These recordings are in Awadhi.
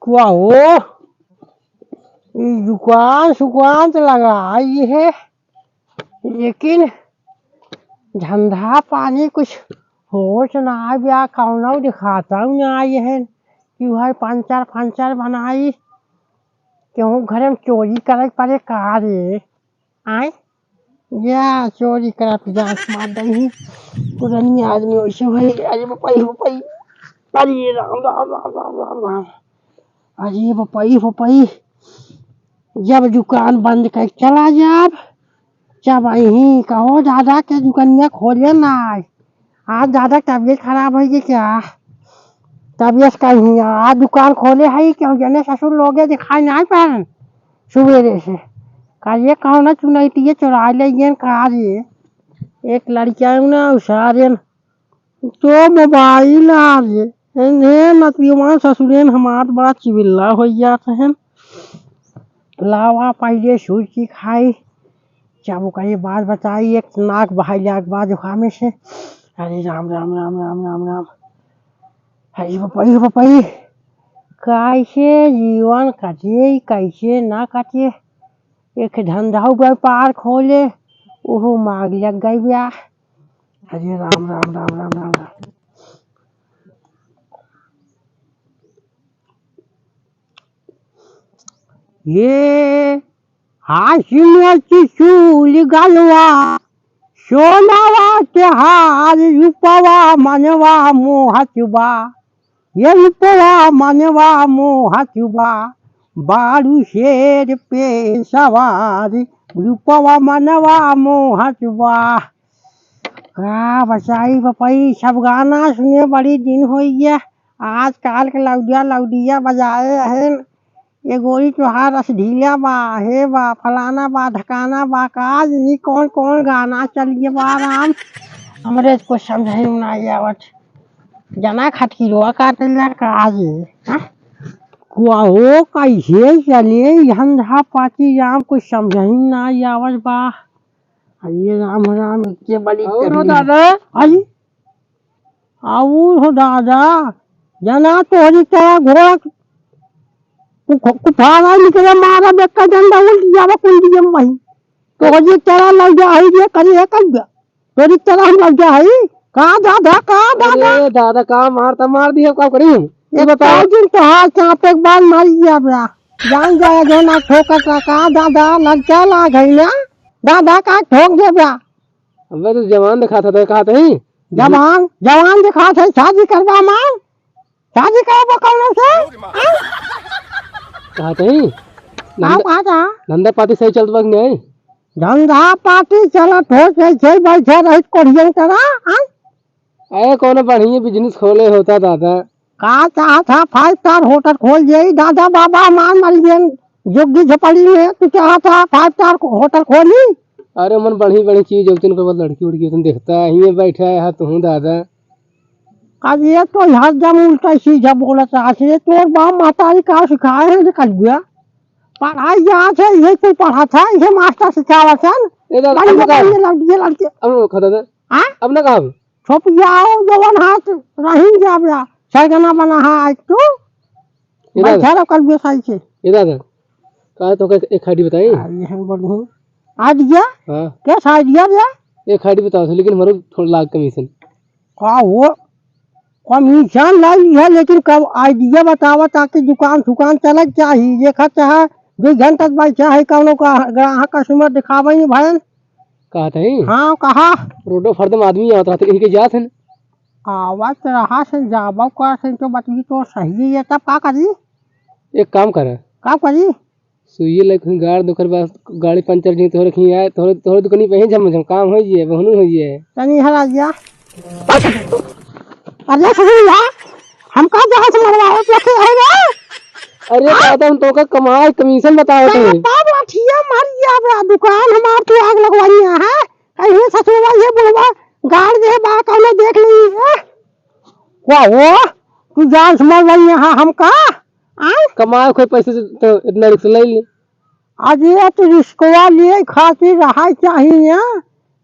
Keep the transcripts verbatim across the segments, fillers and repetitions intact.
वाह हो, ई दुकान सुकान त लगाई है, लेकिन धंधा पानी कुछ होत ना बा, कौनो दिखाता ना है कि वह पंचर फंचर बनाई, केहू घरे में चोरी करे पड़े का रे? आए? या चोरी करत जात मार दही। पुरानी आदमी वैसे होई। अरे बपई, बपई। अरे राम, राम, राम। अरे बपई, बपई। जब दुकान बंद कर चला जाब, जब यहीं कहो दादा के दुकनिया खोले ना आए। आज दादा के तबियत खराब होइ गई क्या? तबियत कहीं आज दुकान खोले है, केहू जने ससुर लोगे दिखाई ना पड़न। सुबेरे से। का ये कहो ना चुनैतिये चोराइ लइ गएन का रे? एक लड़किया है ना, उसारेन। तो मोबाइल आ रे। इन्हें नतियवा ससुरेन हमार बड़ा चिबिल्ला होइ जात है। लावा पहिले सूजी खाई, जब ओकरे बाद बताई, एक नाक बहाई लाग बा जुकामे से। अरे राम, राम, राम। अरे बपई, बपई, कैसे जीवन कटे, कैसे ना कटे? एक धंधा व्यापार खोले, ओहू माग लग गई बा। अरे राम, राम, राम। ये हासिन चुचुल गलवा, सोनावा के हार, रूपवा मनवा मोहत बा। ये रूपवा मनवा मोहत बा, बारू शेर पे सवार, रूपवा मनवा मोहत बा। का बचाई बपई, सब गाना सुने बड़ी दिन होइ गया। आजकल के लौडिया लौडिया बजाए हन। ये गोरी तोहार रस ढीला बा, हे बा, फलाना बा, ढकाना बा, का जनी कौन कौन गाना चल गया बा राम। हमरे कुछ समझे में ना आवत। जना खटकी रोआ काटे ला का जी, हाँ? कुआ हो कैसे चले धंधा पाती राम, कुछ समझे में ना आवत बा। अरे राम राम, इतने बड़ी और हो तकलीफ। दादा? अरे, और हो दादा, जना तोहरी तरह घोड़ा कु-, कु-, कुफारा निकले मारा बेटा डंडा उल्ट जावा कुंडिया में वही। तोहरी तरह लग जा है ये करी है कब जा? तोहरी तरह हम लग जा है? का दादा, का दादा? अरे दादा, का मार त मार दिया, का करी? ये एक बताओ। दिन तो हाथ चाप एक बार मार गया बा। जान जाए जो ना ठोकर का, का दादा, लग क्या लाग है ना? दादा का ठोक दे बा। अबे तू जवान दिखात है, तो कहत ही। जवान, जवान दिखात है, शादी करबा मार। शादी करबा कौनो से? हाँ? कहत ही। का धंधा, कहत हा? धंधा पाती सही चलत बा कि नहीं? धंधा पाती चलत हो, जैसे बैठे रहित कोढ़ियन तरह, हाँ? अरे कौनो बढ़िया business खोले होता दादा। का चाहत हा, five star hotel खोल जाई? दादा बाबा हमार मर गए जोगी झोपड़ी में, तू चाहत हा five star hotel खोली? अरे मन बढ़िया बढ़िया चीज होती, उनके बाद लड़की उड़की होती देखता है, यहीं बैठा है तू दादा। का ये तो हरदम उल्टा सीधा बोलत रहा से, तोर बाप महतारी का सिखाए हैं जे कल गया? पढ़ाई यहाँ से ये कोई पढ़ा था, ये मास्टर सिखावत है। ए दादा, बढ़िया, अब ना बढ़िया लड़की, लड़की। अब ना खा दादा। हाँ? अब ना कहा। छोपियाओ जवन हाथ रहिन जाबे, सरगना बना हा आज तू। ए दादा। बैठा रहो कल बेसाई से। ए दादा, का तो एक, एक आइडिया बताई? अरे हम बोलूँ। आइडिया? हाँ। कैसा आइडिया बे? एक आइडिया बताओ, लेकिन हमारे थोड़ा लाग कमीशन। का हो? कमीशन लाई है, लेकिन कब आइडिया बतावा ताकि दुकान सुकान चले चाहिए। देखा चाहे दो घंटा बैठा है, कौनो का ग्राहक customer दिखावे नहीं भैन। कहत हई? हाँ, कहा। रोडो फरदम आदमी आवत रहत, कहीं के जात हन? आवत रहा से, जाबो का से, तो बतली तो सही है, तब का करी? एक काम कर। का करी? सुइये लेके गाड़ दो, ओकर बाद गाड़ी पंचर जी, तोहरे खीं आए, तोहरे, तोहरे दुकानी पे ही झम झम काम हो जिए, बहनू हो जिए। तनी हला जा। अरे ससुरिया, हमका जहाँ से मरवाओ, तो के है रे? अरे हाँ? दादा, हम तोका कमाई कमीशन बतावत तोरा हई। बाप लाठिया मार दिया बे, दुकान हमार तू आग लगवाई है। कहीं ससुरवा ये बुढ़वा गाड़ दे बा, कौनो देख ली है। वाह, वो, तू जान से मरवाई यहाँ हमका? आय? कमाए कोई पैसे से तो इतना रिस्क ले ले। अरे, तू रिस्कवा लिए खातिर रहा चाहिए।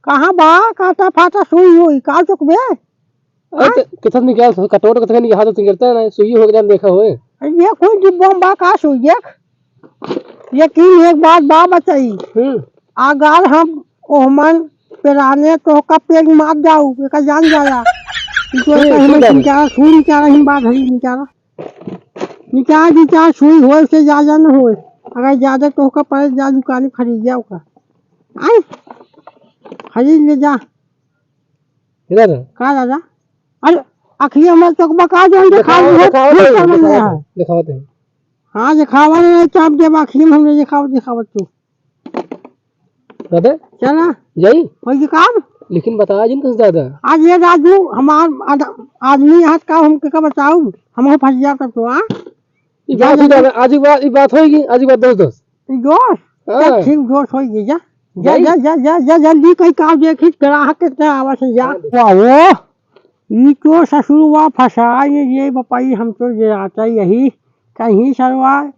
कहाँ बा, काटा फाटा सुई हुई, का चुकबे? अरे, आय? तो कितना निकाल, कटोट कितना निकाल, हाथ से गिरता है ना, सुई हो गया, देखा होए। ये कोई डिब्बा में बा का सुई देख? लेकिन एक बात बा बचई। हम्म। अगर हम ओहमन पेराने तो ओका पेड़ मार जाऊ, एका जान जाला। तो ठीक, कहीं ठीक मत है। निकाला, सुई निकाला, हिम बात है निकाला। निकाल, निकाल, सुई होए से ज्यादा न होए। अगर ज्यादा तो ओका पड़े जा दुकान खरीद जा ओका। आई, खरीद ले जा। इधर। का दादा? अरे, अखिया में चकबका जो दिखाओ, दिखाओ, दिखाओ, दिखाओ, दिखाओ, दिखाओ। हाँ, दिखावा नहीं, चाप जब आखिरी में हमने दिखावा, दिखावा तू। दादा? चला। जाई? होई के काम? लेकिन बताया जिन कुछ दादा। आज ये राजू, हमार आद-, आदमी यहाँ का हम के का बताऊ? हम हो फंस जाता तो, हाँ? ई जा, बात जा, ही जा। दादा, आज ही बात, ई बात होई, आज ही बात दोस्त, दोस्त। दोस्त? हाँ। चल ठीक, दोस्त होई गई, जा। जा, जाई? जा, जा, जा, जा, जल्दी कहीं काम देखी, ग्राहक कितना आवा से जा। हाँ, देखो। वाह, वो, ई तो ससुरवा फंसा, ये, ये बपाई हम तो जे आता यही, कहीं सरवा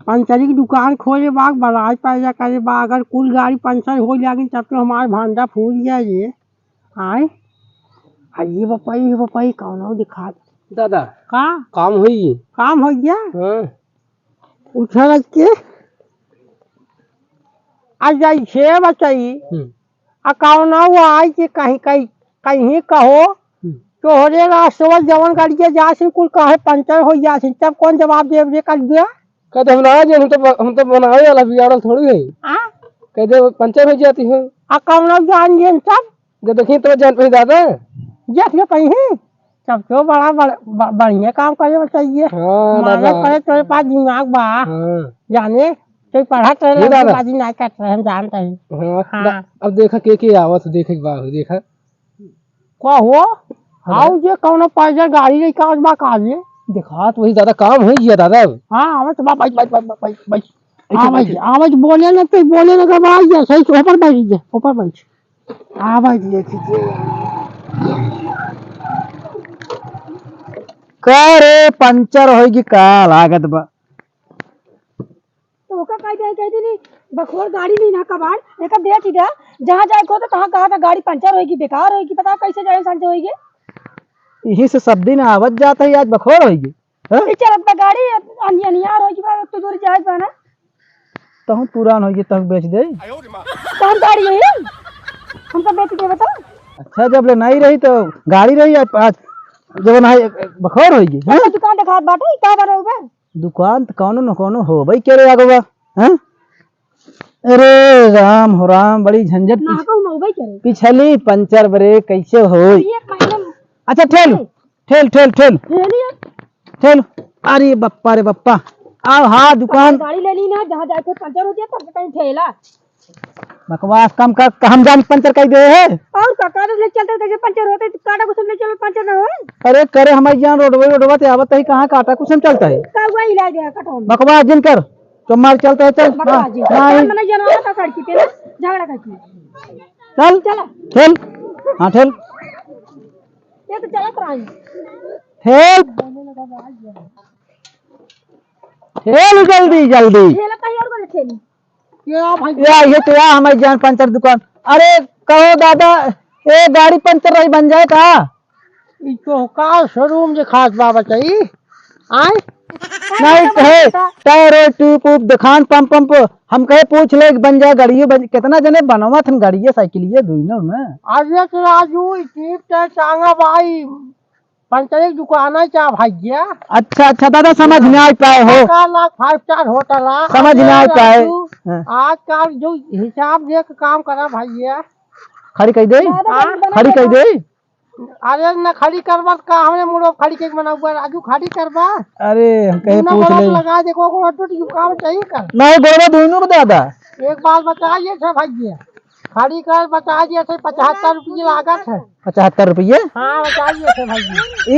पंचरी की दुकान खोले बा, बलाई पैदा करे बा, अगर कुल गाड़ी पंचर हो जागी तब तो हमार भांडा फूट जाए ये। आए? आ ये बपाई, ये बपाई, कौनो दिखा। दादा, का? काम होई? काम हो गया? हाँ। उठा रख के। आ जाई छे बचाई। हम्म। आ कौनो वो आई कि कहीं, कहीं, कहीं कहो, हम्म। तोहरे रास्ते जवन गाड़िया जासिन कुल काहे पंचर हो जासिन, तब कौन जवाब देब रे कल दिया? कह दे हम ना जाए, हम तो ब-, हम तो बनावे वाला बिगाड़ल थोड़ी है। आ? कह दे पंचर हो जाती है। आ कौनो जान जेन सब? जे देखी तो जान पे दादा। देख ले कहीं, सब तो बड़ा बड़-, ब-, बढ़िया काम करे चाहिए। हाँ, माने दादा। करे तोरे पास दिमाग बा। हाँ। जाने, तू पढ़त रहे, ये दादा। बाजी नहीं करत रहे, हम जानते हैं। हाँ, हाँ। दा-, अब देखा के के आवत, देखे के बा, देखा। का हो? हाँ। आओ जे कौनो पैदल गाड़ी लेके आवत बा का जे? देखा, तो वही दादा काम हो गया दादा। हाँ, आवत बा, बैठ, बैठ, बैठ, बैठ, बैठ। बैठ, हाँ, बैठ। बैठ, हाँ, बैठ, बोले ना, तो बोले ना, घबरा गया, सही से ऊपर बैठ जा, ऊपर बैठ। हाँ, बैठ जा, ठीक है। का रे, पंचर होई कि का लागत बा? तो ओका कह दे, कह दे, "नहीं, बखोर गाड़ी नहीं ना कबाड़, एका बेच दे, जहाँ जाए को तो तहाँ कहा था गाड़ी पंचर होएगी, बेकार होएगी, पता कैसे जाए सांझे होएगी।" यही से सब दिन आवत जात है, आज बखोर होएगी। हाँ? ई चलत बा गाड़ी, अन-, अनियार होएगी बा, तो दूर जाए बा ना। तहूँ पुरान होएगी, तहूँ बेच दे। कौन गाड़ी है? हमका बेच दे बता। अच्छा, जब ले नहीं रही तो गाड़ी रही, आज, आज जब ना बखोर होएगी, हाँ? दुकान दिखात बाटे, का करे बा? दुकान त कौनो न कौनो होबे करे अगवा, हैं? अरे राम हो राम, बड़ी झंझट। ना पिछ-, कहूँ ना होबे करे। पिछली पंचर ब्रेक कैसे होई? एक महीने में अच्छा, ठेल, ठेल, ठेल, ठेल। ठेल ये। ठेल। अरे बप्पा रे बप्पा। आओ, हाँ, दुकान। गाड़ी ले ली ना, जहाँ जाके पंचर हो जाए, तब कहीं ठेला। बकवास कम कर, हम जान पंचर कई दे है। और का, का ले चलते, कैसे पंचर होते, तो काटा कुछ ले चलो, पंचर ना होए। अरे करे हमारी जान, रोडवे, रोडवा ते आवत ही, कहाँ काटा कुछ हम चलता है। का हुआ इलाज है, कटो में। बकवास जिन कर, तो मार चलता है, चल। बकवास हाँ, जी। हाँ, मने जनवा का सड़की पे ना, झगड़ा करती। चल, चला। ठेल, हाँ, ठेल। ये तो चलत रही। ठेल। ठेल जल्दी, जल्दी। ठेला कहीं और को ठेली। या भाई। या, ये तो या हमारी जान पंचर दुकान। अरे, कहो दादा, ए, गाड़ी पंचर रही बन जाए का? ई तो का शोरूम दिखात बा बचाई? आय? नहीं, कहे, टायर, ट्यूब, उब, दिखान, पंप, पंप। हम कहे, पूछ ले, बन जाए गाड़िए, बन, कितना जने बनवा थन गाड़िए, साइकिलिए, दुइनो में। अरे तो राजू, ई ट्यूब टायर टांगा भाई। पंचर एक दुकान है क्या भैया? अच्छा, अच्छा, दादा, समझ में आ पाए हो। पक्का ना, five star hotel है। समझ में आ अरे पाए। राजू, हाँ। आजकल जो हिसाब देख काम करा भैया। खड़ी कह दे? हाँ? खड़ी कह दे? अरे न खड़ी करबा त का हमरे मुड़ो खड़ी के बनाऊबा राजू, खड़ी करबा? अरे, हम कहे दुनो पूछ गोड़ा ले। लगा दे, को गोड़ा टूट गई, काम चाहिए कर। नहीं, गोड़ा दोनों को दादा। एक बात बताइए, अच्छा भैया। खड़ी कर बता दिया थे, पचहत्तर रुपये लागत है। पचहत्तर रुपये? हाँ, बता दिया थे भाई।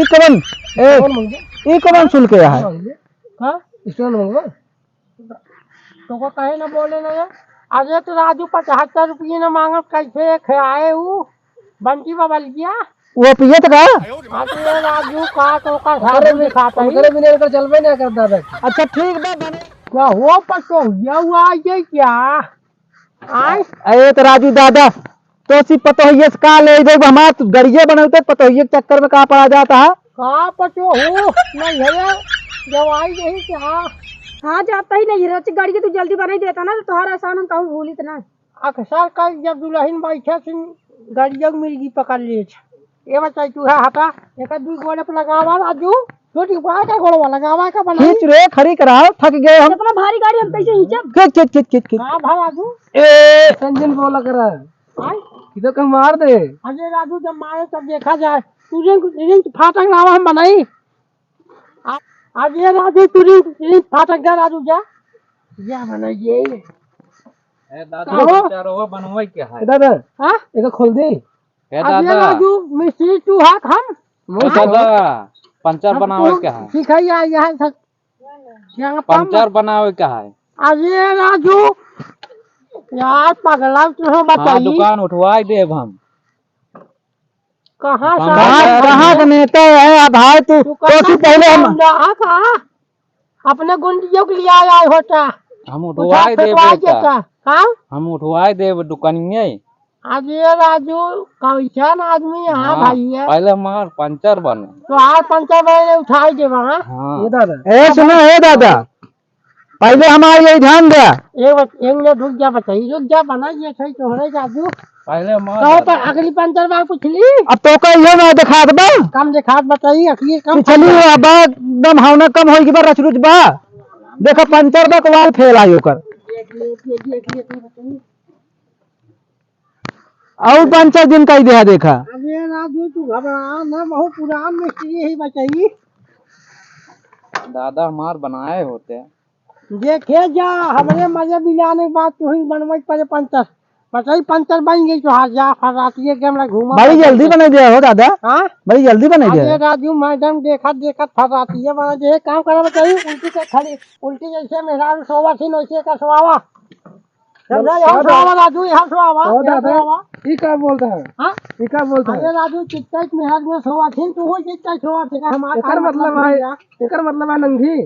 ई कवन? ए, कौन मंगे? ई कवन सुन के है? हाँ? इसमें मंगवा। तो को कहे ना बोले ना ये? अरे तो राजू पचहत्तर रुपये ना मांगत, कैसे एक है आए हूँ? बंटी बबल गया? वो पिए तो का? हाँ, तो ये राजू का तो का साधु दिखाता ही। उनकरे बिना एकर चलबे ना करता था। अच्छा, ठीक बा, बने। क्या हो पतो? ये हुआ ये क्या? आय? अरे तो राजू दादा, तो सी पतोहिए से का ले देब? हमार तू गड़िया बनौते पतोहिए के चक्कर में का पड़ा जाता है? का पतो हो? नहीं है। जब आई यही कि हाँ। हाँ, जाता ही नहीं रच गाड़ी के, तू जल्दी बनाई देता ना, तो तोहार एहसान हम कहूँ भूलित ना। अक्सर कल जब दुलहिन बैठे थी, गाड़िया मिल गई पकड़ लिए। ये बताई तू है हटा, एक दुई गोड़े पे लगावा राजू, छोटी बाय का गोड़वा लगावा का बनाई। खींच रे, खड़ी कराओ, थक गए हम। इतना भारी गाड़ी हम कैसे खींचब? खींच, खींच, खींच, खींच, खींच। हाँ भाई राजू। ए, संजन बोला कर रहा है। आय? इधर कहीं मार दे। अरे राजू, जब मारे तब देखा जाए। तू रिंग, रिंग फाटक लावा हम बनाई। आ, आज ये राजू तू रिंग, रिंग फाटक जा राजू जा। या बनाई ये। ए दादा, कहो। चारों बनवाई क्या है? ए दादा, हाँ? एक खोल दे। ए अरे दादा। राजू, मिस्त्री तू हाथ हम। ए दादा, पंचर हम बनावे तो के है। सिखाइया यहाँ से। यहाँ पंचर बनावे के है। अरे राजू, यार पगला तू हो हाँ, बताई। दुकान उठवाई देब हम। कहाँ दुकान से कहाँ, उठवाई कहाँ देब। का नेता है आप भाई तू? तू तो कहाँ तू पहले हम से कहाँ? अपने गुंडियों के लिए आया होता। हम उठा उठवाई देब फेंकवा बेटा। देता। हाँ? हम उठवाई देब दुकानिये। अरे राजू, कैसन आदमी है हाँ, भैया? पहले हमार पंचर बने। तो आज पंचर बने उठाई देबा, हाँ? हाँ। ए दादा। ए सुनो, ए दादा, पहले हमार ये ध्यान दे। एक बच-, एक मिनट रुक जा बताई, रुक जा, बना ये सही तोहरे राजू। पहले हमार कहो तो दादा। अगली पंचर बार पूछ ली। अब तो का इहो ना देखात बा। कम देखात बताई, अखिए कम पिछली पंचर। अब एकदम हवना कम होई के बा, रच रुच बा। देखो पंचर बा, कवाल फेल आई ओकर। देख ले, देख ले, देख ले, बताई। और पाँच चार दिन का ही देहा देखा। अरे राजू, तू घबरा ना, बहुत पुरान मिस्त्री ही बचाई। दादा हमार बनाए होते। देखे जा, हमरे मजे मिलाने के बाद तू ही बनवे के पड़े पंचर। बचाई पंचर बन गई तो हाथ जा, फर्रातिये के हमरा घूमा बड़ी जल्दी बना दिया हो दादा। हाँ? बड़ी जल्दी बना दिया। अरे राजू, मैडम देखत देखत फर्रातिये बना दे। एक काम करा बचाई, उल्टी के खड़ी, उल्टी जैसे मेहरारू सोवा थी, वैसे का सोवा। समझा? यहाँ से आवा राजू, यहाँ से आवा, ओ यहाँ से दादा, आवा। ई का बोलता है? हाँ? ई का बोलता है? अरे राजू, चित्ता में हाथ में सोवा थी, तू हो चित्ता सोवा थी, हमारा एकर मतलब है, एकर मतलब है नंगी।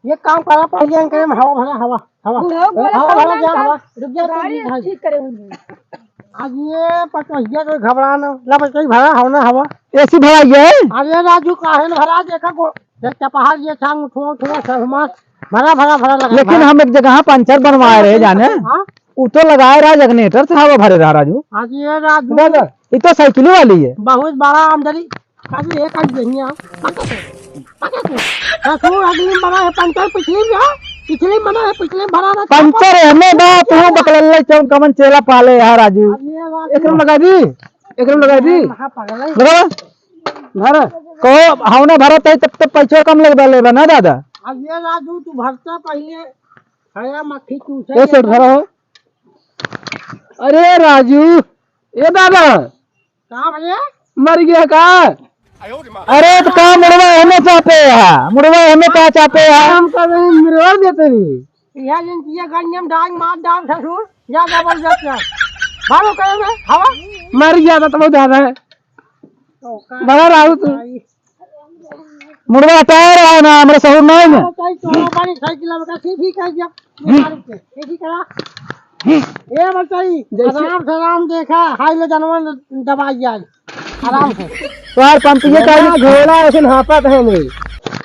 ये काम करा, पहले इनके में हवा भरा, हवा, हवा। बुढ़ऊ बोला हवा भरा, जा, हवा। रुक जा, गाड़ी रुक जा। ठीक करे उन्हें। आज ये पटोहिया कोई घबरा ना, ला बस कोई भरा, हवा ना, हवा। एसी भरा ये? अरे राजू, काहे न भरा, देखा को, देख चपहार ये छांग उठवा, उठवा, सब हमार। भरा, भरा, भरा लगा, लेकिन भरा। हम एक जगह पंचर बनवाए रहे जाने, हाँ? उ तो लगाए रहा जनरेटर से हवा भरे रहा राजू। हाँ जी, ये राजू। दादा, ये तो साइकिल वाली है। बहुत बड़ा आमदनी। अरे, ये कर देंगे आप। ससुर, अगली में बना है पंचर, पिछली में, हाँ? पिछली में बना है, पिछली में भरा ना। पंचर है, हमें बा, तू बकलल्ले चौक कमन चेला पाले यार राजू। अरे, ये राजू। एकरम लगा दी, एकरम लगा दी। हाँ, पागल है। लगा। भर, कहो, हवना भरत है, तब तो पैसो कम लगबा लेबा ना दादा। अब ये राजू, तू भरता पहले, खया मक्खी चूसे ए, सेठ, भरा हो। अरे राजू, ए दादा। का भैया? मर गया का? अरे तो का मुड़वा हमें चापे है, मुड़वा हमें का चापे है? हम का नहीं, मिरवा देते नहीं। यह जिन किया गंजम डांग मार डांग ससुर, या डबल जट। मारो करे में, हवा? मर गया था तो बहुत ज्यादा है। बड़ा राहु तू। मुड़वा हटाए रहा ना, हमरा सहूर नहीं है। बताई तो बड़ी साइकिल लगा, ठीक, ठीक है, जब ये मारू के, ये ठीक करा। ये बताई, जैसे आराम से आराम देखा, हाय ले जानवर दबाई जाए, आराम से। तोहार पंपिये का ना झोला ऐसे हापत है नहीं।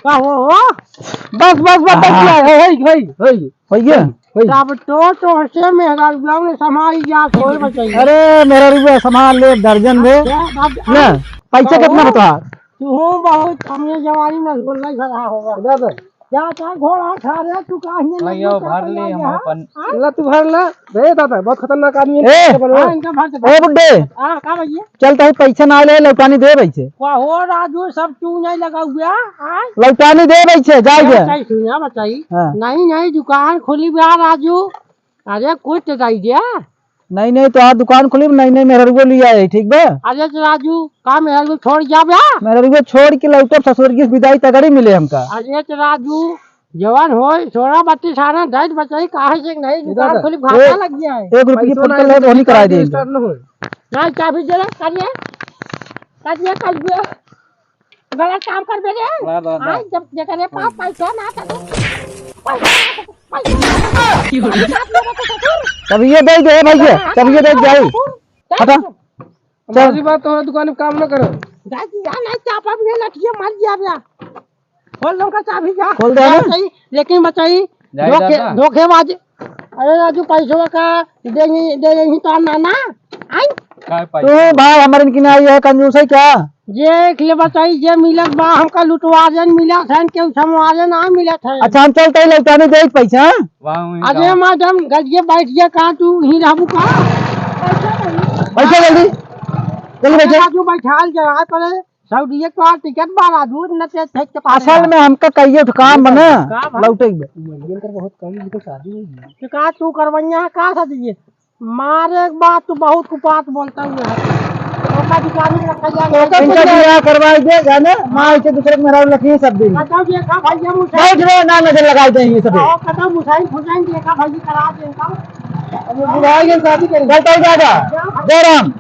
का हो, हो? बस, बस, बस, बस, हाँ। है, है, है, है। हो गया? तब तो तोहसे मेहरारुआ ने संभाल लिया, छोड़ बचाई। अरे, मेहरारुआ संभाल ले, दर्जन दे। ले, पैसा कितना बता? तू बहुत हमने जवानी में रसगुल्ला ही भरा होगा। दादा। जा, जा, घोड़ा खा रे, तू काहे नहीं नहीं, यो, लगा भर ले, हम यहाँ? अपन हाँ? ला, तू भर ला। रे दादा, बहुत खतरनाक आदमी है, ए! हाँ, इनका भर दे, ए, बुड्ढे। हाँ, का भैया? चल, तही पैसा ना ले, लौटानी दे बैठे। का हो राजू, सब तू नहीं लगा हुआ, हाँ? लौटानी दे बैठे, जाए ए, दे। बताई, सुनिया, बताई। हाँ। नहीं, नहीं, दुकान खोली बा राजू। अरे, कुछ तो दई दे। नहीं, नहीं, तो आज दुकान खोली, नहीं, नहीं, मेहररुआ लिया है, ठीक बा? अरे, तो राजू, का मेहररुआ छोड़ जा बे? मेहररुआ छोड़ के लौटब, ससुर की विदाई तगड़ी मिले हमका। अरे, तो राजू, जवान होई, सोलह बत्तीस आना, दस बचाई, काहे से नहीं, इधर दुकान दे। खोली, घाटा ए, लग गया है। एक रुपये की पैसों फटकल नहीं है, तो वही कराई देंगे। स्टार्ट न होई। नहीं, चाबी दे रे, काटिए, काटिए, काटिए। गलत काम कर दे रे। वाह, वाह, वाह। हाँ, जब जेकरे पास पैसा ना था तो, पैसा ना था तो, पैसा ना था तो। तब ये दे दे भैया, तब ये दे दे। हटा। चल। हमारी बात तो दुकान में काम ना करो। जा, जा, नहीं, चापा भी है, लठिया मार दिया भैया। खोल दो का चाबी जा। खोल दे ना। बचाई, लेकिन बचाई, जाए धोखे-, दादा। धोखेबाज। अरे राजू, पैसवा का दे, दे, दे ही तो नाना। आई? का पैसा? तू भाई हमारे इनकी ना आई है, कंजूस है क्या? जे एक ले बचाई, जे मिलत बा, हमका लुटवारे मिलत है, केहू छमवारे ना मिलत है। अच्छा, हम चलते ही लौटाने दे पैसा, हाँ? वाह, वहीं अरे जाओ। मैडम, गलिए बैठ गया, कहाँ तू ही रहबू का? बैठो जल्दी, जल्दी बैठो। राजू, बैठाल जरा पड़े। सऊदिये के तोहार टिकट बा राजू, न ते फेंक के पास असल में। में हमका कहिए उठ काम बना, का बा? लौटे के बा। मरियन कर बहुत कम, इनके शादी हुई। तो का तू करवैया है, का शादी है? मारे एक बात, तू बहुत कुपात बोलता हुआ है। ओका दुकान में रखा जाए। ओका इनका कुछ बियाह करवाई दे, जाने, माँ इसे दूसरे के मेहरारू रखी है सब दिन। बताओ, देखा भैया मुझे। बैठ रहे, ना नजर लगाई दे ये सब। आओ, बताओ, मुझे फुटाएंगे, देखा भैया करा दे, बताओ। अब ये बुढ़ाई के शादी करेंगे। चलता ही जाएगा। जय राम।